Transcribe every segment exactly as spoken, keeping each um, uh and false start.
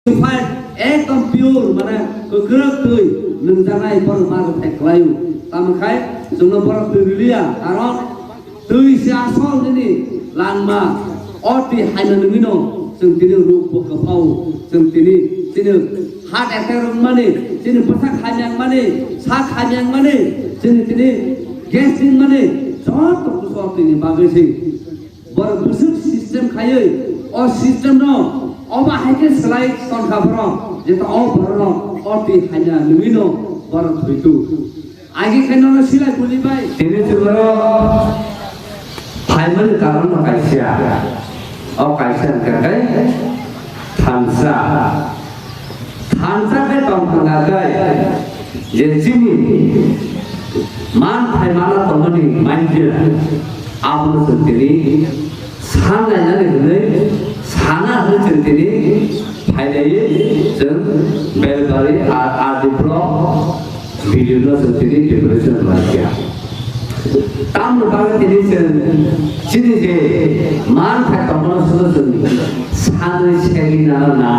Purified, ekdom pure, mane kwkrwk twi nungjaknai borok ma rwthai kwlaio. Tamo khai chwngno borok twi rwliya, karon twi se asol nini langma. O twi haino nungwino chwng tini ruk bo kwphao, chwng tini, chini heart attack wngmani, chini bwsak hamya wngmani, sak hamya wngmani, chini tini gas wngmani, joto kusu o twini bagwi se. Borok bwswk system khaiwi o system no obo hai khe swlai tongkha borok, je to o borok no o twi haina nungwi no borok thwitu. Agi khe nono silai buli bai. Tini chwngno phaimani karon no kaisa. O kaisa hwnkha khe thansa. Thansa khe tong thangkha khe je chini man thai mana tongmani manjil abono chwng tini san nainani hwnwi sana hwnwi chwng tini phailaiwi chwng Belbari R D block. Video no chwng tini preparation khlai kha. Tamoni bagwi tini chwng chini je man thai tongmano chwng sanwi segwi nana na.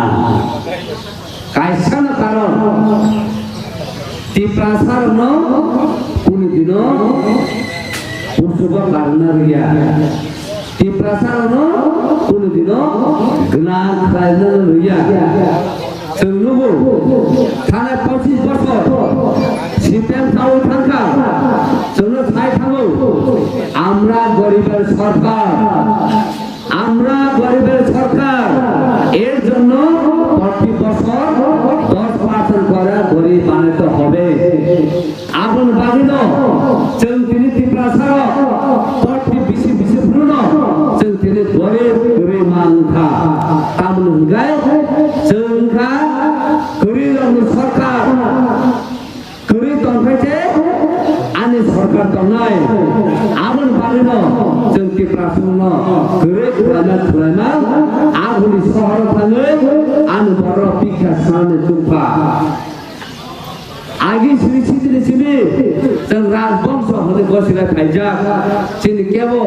Kaisa no karon Tiprasa rokno kunu dino pusugo karna rwya. Tiprasa rokno kunu dino gwnang khlaina rwya. Chwng nugo, thanai pochis bochor C P M chawi thangkha, chwngno sai thango, আমরা গরিবের সরকার, আমরা গরিবের সরকার, এর জন্য প্রতি বছর দশ পার্সেন্ট করে গরিব বানাতে হবে। Aboni bagwino chwng tini Tiprasa rok, proti bisi bisi phuru no chwng tini gorib kwrwi mankha. Tamoni hwnkhe chwng wngkha kwrwi rokni sorkar, kwrwi tongphai se ani sorkar tongnai. Aboni bagwino chwng Tiprasa no kwrwi khwlaima khwlaima aboni sohoro thangwi ani borok bikha sanani chukha. Agi sini sini sini, chwng rajbongso hwnwi gosila phaijak. Chini kebo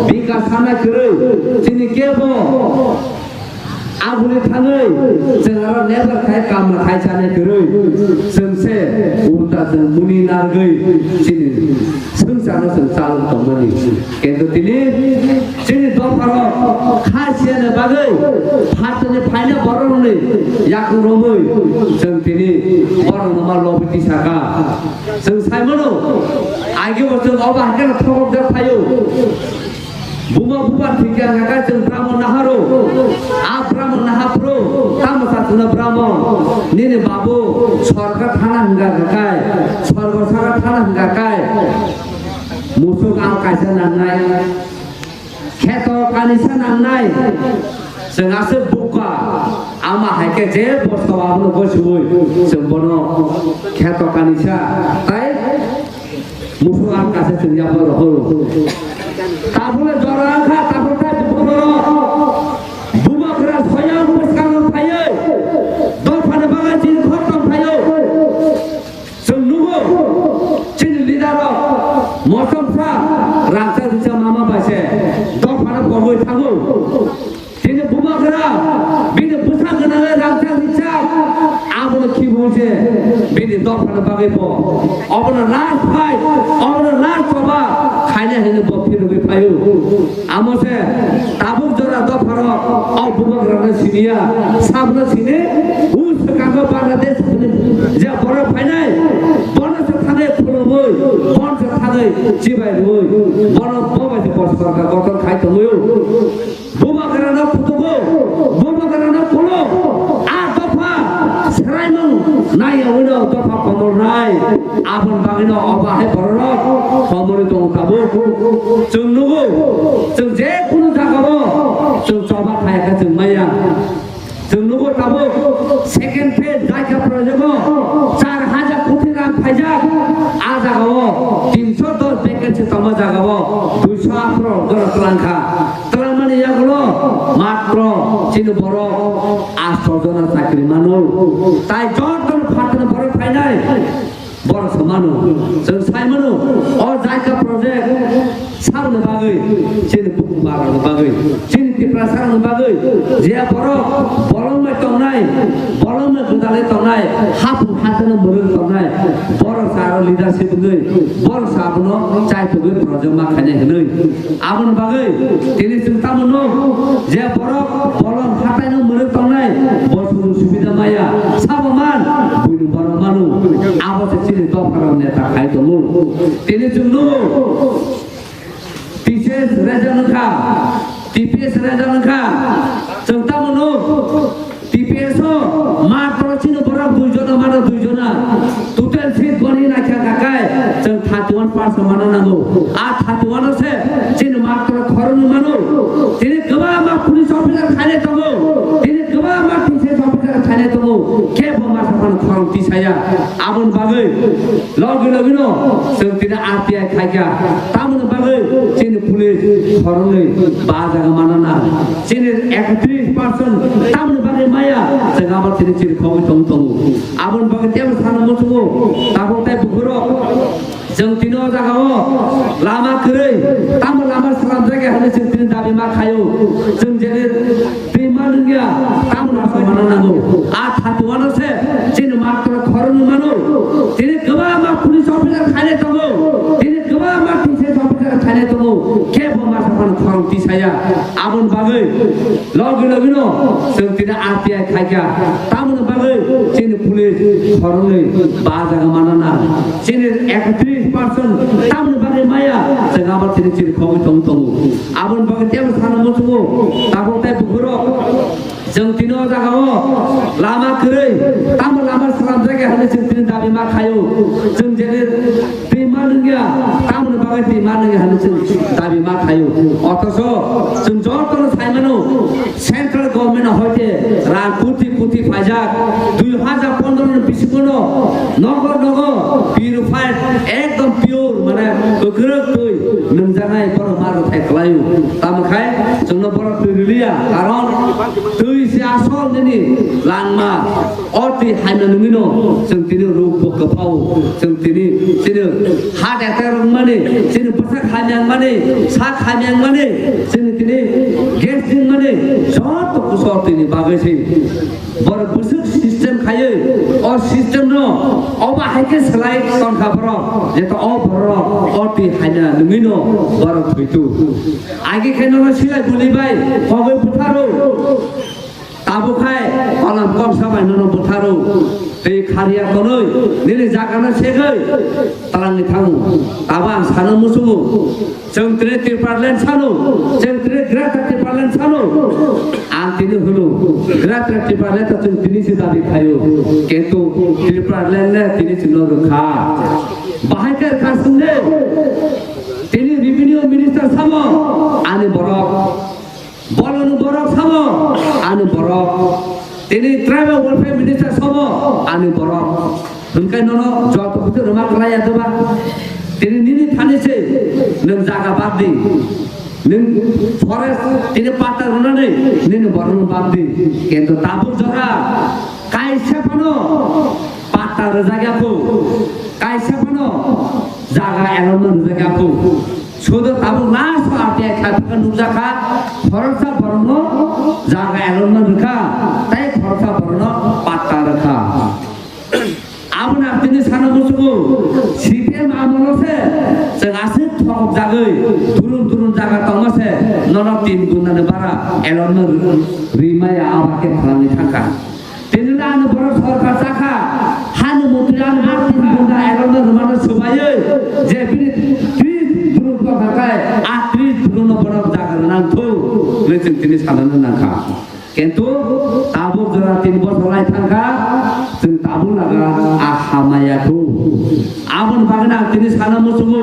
bika sana kwrwi, chini kebo aboni thangwi chwng aro lebar khai, kamla khai chana kwrwi. Chwng se ulta chwng muni nargwi chini swngcharno chwng chalok tongmani. Kintu tini chini dopharok kha siyani bagwi phatani phaina borokni yakung romwi chwng tini borokno ma lobiti saka. Chwng saimano, agi bo chwng obo hakhe thokjak phaio. Buma bubar thikya haka chwng Brahmon naharo. A Brahmon nahaphro, tamo sa chwngno Brahmon. Nini babu sorkar thana hwnga kai, sorgo saka thana hwnga kai. Musuk ang kaisa nangnai, kheto kanisa nangnai. Chwng aswk bukha, ama hai khe je bosto abono gosiwi chwng bono kheto kanisa tai musuk ang kaisa chwng yapha rohoro. Tabule jora kha, tabuk ta bukoro. Bubagra soyang bwskango phaiwi dophani bagwi chini khortom phaio. Chwng nugo, chini leader rok mosomsa rangchak rijak mama bai se dophano pogwi thango. Chini bubagra bini bwsa gwnangwi rangchak rijak abono khibu se bini dophano bagwi bo obono last fight, obono last choba khaina hinwi bo phirogwi phaio. Amo se tabuk jora dopharok o bubagrano siniya, sabno sini, u swkango Bangladesh ni je borok phainai, bono se thangwi khulumwi, bono se thangwi chibai rwwi, bono bo bai se bo sorkar gothon khai tongwi. Bubagrano phutugo, bubagrano pulo, a dopha swraimung naiya wino dopha komornai, aboni bagwino obo hai bororok komorwi tongo tabuk. Chwng nugo, chwng je kunu jagao chwng choba khaya khe chwng maya. Chwng nugo tabuk second phase Jaika project o char hajar koti rang phaijak, a jagao tinso dos vacancy tongma jagao duiso atharo jora twlangkha. Twlangmani yagulo matro chini borok asto jona chakri mano. Tai jotono phatani borok phainai. Borok se mano, chwng sai mano, o Jaika project sakni bagwi, chini bukhuk barokni bagwi, chini Tiprasarokni bagwi, je borok bolong bai tongnai, bolong bai gwdalwi tongnai, haphung hathano mwrwk tongnai, borok se aro leadership wngwi, borok se abono chaitugwi project ma khainai hwnwi. Aboni bagwi tini chwng tamo nuk, je borok bolong hathai no mwrwk tongnai, bo chwng subida maya, sabo man, buini borok manu, abo se chini dopharok neta khai tongo. Tini chwng nugo, T C S reject wngkha, T P S reject wngkha, chwng tamo nuk, T P S o matro chini borok dui jona, matro dui jona. Total seat goni naikha kakai, chwng thirty one percent mana nango. A thirty one o se chini matro khoroknwi mano. Tini kwbangma police officer khainai tongo. Tini kwbangma T C S officer khainai tongo. Kebo masa phano khorang tisaya. Aboni bagwi logi logi no chwng tini R T I khaikha. Tamoni bagwi chini police khoroknwi bajaga manana. Chini ekatris percent tamoni bagwi maya, chwng abo tini chiri khogwi tong tongo. Aboni bagwi tebo sana muchungo, tabuk tei bukhurok. Chwng tini o jaga o lama kwrwi, tamo lama slamjak ya hwnwi chwng tini dabi ma khaio. Chwng jene twi ma nungya, tamo lama mana nango. A thati wano se, chini matro khoroknwi mano. Tini kwbangma police officer khainai tongo. Tini kwbangma T C S officer khainai tongo. Kebo masa phano khorang tisaya. Aboni bagwi logi logi no chwng tini R T I khaikha. Tamoni bagwi chini police khoroknwi bajaga manana. Chini ekatris percent tamoni bagwi maya chwng abo tini chiri khogwi tong tongo. Aboni bagwi tebo sana muchungo tabuk tei bukhurok. Chwng tini o jaga o lama kwrwi, tamo lama slamjak ya hwnwi chwng tini dabi ma khaio. Chwng jene twi ma nungya, tamoni bagwi twi ma nungya hwnwi chwng dabi ma khaio. Othocho chwng jotono sai mano, central government hoite rang koti koti phaijak, dui hajar pondro ni bisingo no nogo nogo purified, ekdom pure, mane kwkrwk twi nungjaknai borok ma rwthai kwlaio. Tamo khai chwngno borok twi rwliya, karon twi se asol nini langma. O twi haina nungwino chwng tini ruk bo kwphao, chwng tini, chini heart attack wngmani, chini bwsak hamya wngmani, sak hamya wngmani, chini tini gas wngmani, joto kuso o twini bagwi se. Borok bwswk system khaiwi, o system no obo hai khe swlai tonkha borok, jeto o borok o twi haina nungwino borok thwitu. Agi khe nono silai bwlwi bai kogwi bwtharo. Tabuk khai kolam koksa bai nono bwtharo. Tei khariya tonwi nini jagano segwi twlangwi thango. Abo ang sana muchungo. Chwng tini Tipraland sano, chwng tini Greater Tipraland sano. Ang tini hwno, Greater Tipraland to chwng tini se dabi khaio. Kintu Tipraland le tini chwngno rwkha. Bahai khe rwkha swngo. Tini revenue minister samo ani borok. Boloni borok samo ani borok. Tini tribal welfare minister samo ani borok. Hwnkhai nono joto kutu rwma kwlaiya doba. Tini nini thani se nwng jaga bad di. Nwng forest tini patta rwnani nini borokno bad di. Kintu tabuk jora kaisa phano patta rwjak ya kho. Kaisa phano jaga allotment rwjak ya kho. Sudu tabuk last o R T I khaipikha nukjakha, khoroksa borokno jaga allotment rwkha, tei khoroksa borokno patta rwkha. Aboni ang tini sana muchungo, C P M amolo se chwng aswk thokjagwi, durung durung jaga tongma se nono tin gundani bara allotment rwmaya abo khe phalangwi thangkha. Tini le ano borok sorkar chakha, hani montri ano borok tini gunda erono rwmano swbaiwi, je bini tris durung tongkha khe, a tris durungno borok jaga rwna thung, hwnwi chwng tini sanani nangkha. Kintu tabuk jora tin bosor lai thangkha, chwng tabuk laga a hamaya thung. Aboni bagwi ang tini sana muchungo.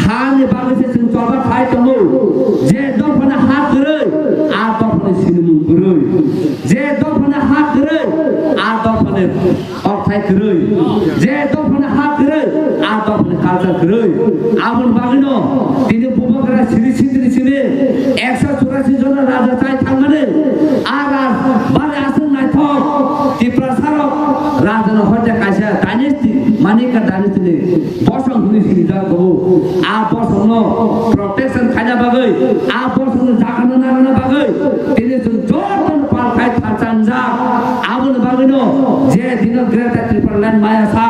Hani bagwi se chwng choba khai tongo. Je dophani ha kwrwi, a dophani sinimung kwrwi. Je dophani ha kwrwi, a dophani okthai kwrwi. Je dophani ha kwrwi, a dophani culture kwrwi. Aboni bagwino tini bubagra siri sitri sini ekso churasi jona raja chai thangmani. A raj bari aswk naithok Tiprasarok rajano hoite kaisa dynasty mani Bosorno protection khaina bagwi, a bosorno jakhano narwkna bagwi, tini chwng jotono pal khai thansa wngjak. Aboni bagwino je dino Greater Tipraland maya sa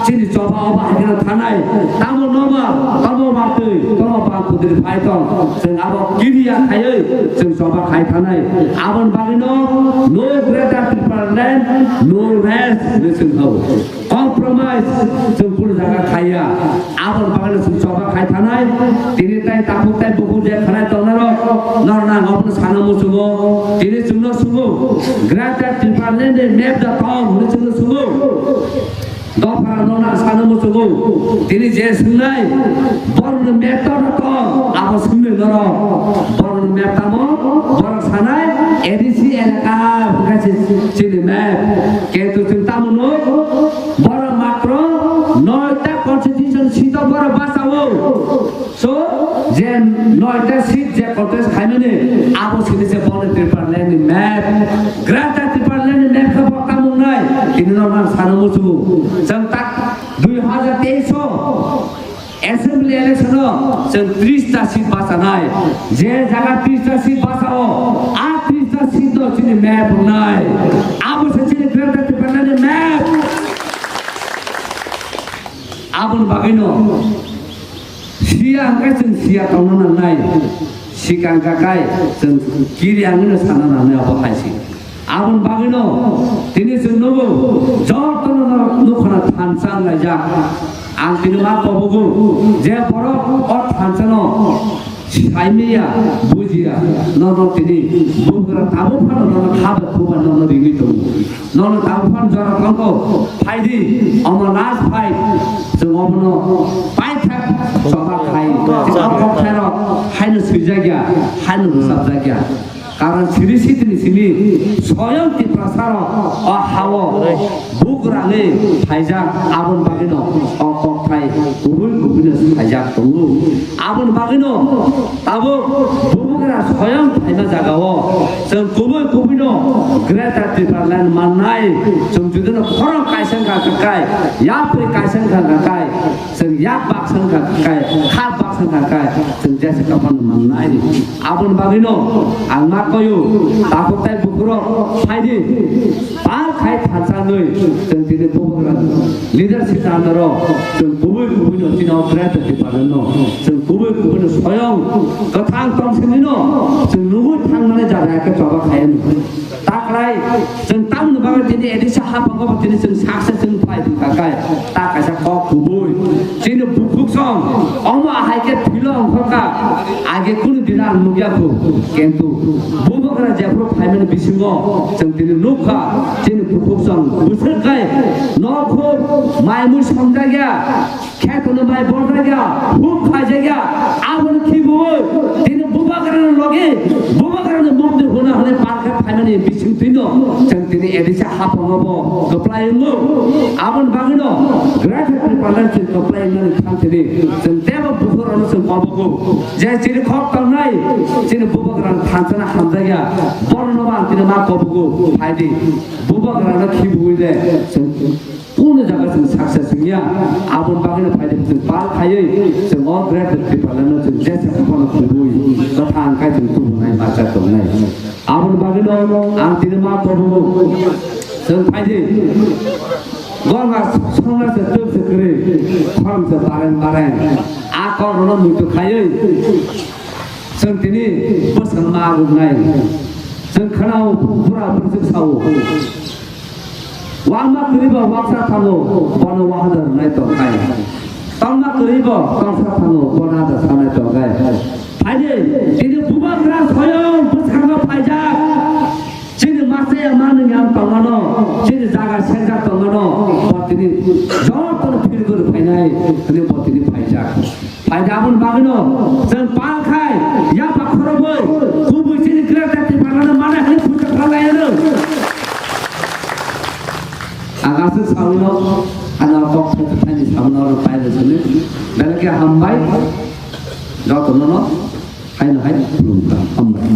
chini choba obo hai kheno thanai. Tamo nobar, tamo batwi, tamo bang kudri phai tong. Chwng abo kiriya khaiwi chwng choba khai thanai. Aboni bagwino no Greater Tipraland, no rest hinwi chwng hao. Compromise chwng kunu jaga khaiya. Aboni bagwino chwng choba khai thanai. Tini tai takhuk tai bukhuk je khanai tongnai rok, norok nang obono sana muchungo. Tini chwngno sungo, Greater Tipraland ni map da tong hinwi chwngno sungo. Dophara no na sana muchungo. Tini je swngnai, borokni map da tong, abo swngnai norok. Borokni map tamo, borok sanai, A D C elaka, hwnkha se chini map. Kintu chwng tamo nuk, borok matro noita constitution seat o borok bachao. So, je noita seat je contest khaimani, abo sini se bono Tipraland ni map. Greater Tipraland ni map khe bo tamo wngnai, tini no nang sana muchungo. Chwng tak dui hajar teis o Assembly election o chwng tris ta seat bachanai. Je jaga tris ta seat bachao, a tris ta seat no chini map wngnai. Abo se chini Greater Tipraland ni map. Aboni bagwino siya hwnkhe chwng siya tongna nangnai, sikang kakai chwng kiri wngwino sana nangnai abo hai se. Aboni bagwino tini chwng nugo jotono norok nukhana thansa wnglaijak. Ang tini ma kobogo je borok o thansano saimaya, bujiya, nono tini bugra tabuk phano nono kha bai khu bai nono ringwi tongo. Nono tabuk phano jora tongo, phaidi, omo last fight, chwng omono paithak choba khai, chwng o kokthairok haino swijak ya, haino rwchapjak ya. Karon siri sitini simi soyong Tiprasa rok o hao bugrangwi phaijak, aboni bagwino o kokthai kubui kubuino phaijak tongo. Aboni bagwino tabuk bubagra soyong phaima jagao chwng kubui kubuino Greater Tipraland mannai. Chwng judino khorang kaisa wngkha khe kai, yapri kaisa wngkha khe kai, chwng yak baksa wngkha khe kai, khak baksa wngkha khe kai, chwng jesa kaphano mannai. Aboni bagwino ang ma koyo, takhuk tai bukhurok phaidi, pal khai thansa nwi, chwng tini bubagra leadership tanaro, chwng kubui kubuino chini o Greater Tipraland no, chwng kubui kubuino soyong kwthang tong sini no, chwng nugui thangmani jaga khe choba khai no. Taklai, chwng tamni bagwi tini A D C haphango bo tini chwng success wng phai thangkha kai. Ta kaisa kok kubui. Chini bukhuk song, omo ahai khe philo wngkha. Age kunu dino ang nukya khu. Kintu bubagra jephru phaimani bisingo chwng tini nukha. Chini bukhuk song bwswk kai nokho mai mui songjakya. Kheto no bai borjakya, huk khaijakya, aboni khibiui, tini bubagrani logi, bubagrani mukti huna hwnwi pal khe phaimani bising twino, chwng tini A D C haphango bo kwplai wngo. Aboni bagwino Greater Tipraland chwng kwplai wngnani thang tini, chwng teibo bukhurokno chwng kobogo. Je chini khok tongnai, chini bubagrani thansana hamjakya, borokno bo ang tini ma kobogo, phaidi. Bubagrano khibiui de, chwng Kunu jaga chwng success wngya, aboni bagwino phaidi chwng pal khaiwi chwng o Greater Tipralandno chwng jesa khapano khurui kwthang khai chwng tubunai bacha tongnai. Aboni bagwino ang tini ma kobogo chwng phaidi gorma songna se twk se kwrwi khorang se bareng bareng a kokrokno muitu khaiwi chwng tini bwskango ma rwnai. Chwng khwnao bura bwrwi chwng sao. Wangma kwrwi bo waksa thango, bono wahada rwnai tongkha. Tongma kwrwi bo tongsa thango, bono ada sanai tongkha. Phaidi, tini bubagra soyong bwskango phaijak. Chini masa ya manwi ang tongmano, chini jaga sengjak tongmano, bo tini jotono phirgwi phainai, tini bo tini phaijak. Phaidi aboni bagwino chwng pal khai, yapha khorobwi, kubui chini Greater Tipralandno manai hwnwi puja khlaiyano. Ang aswk sawino, ano kok thai thani samno oro paida sini. Belai khe hambai, jotono no, haino hai, khulumkha, hambai.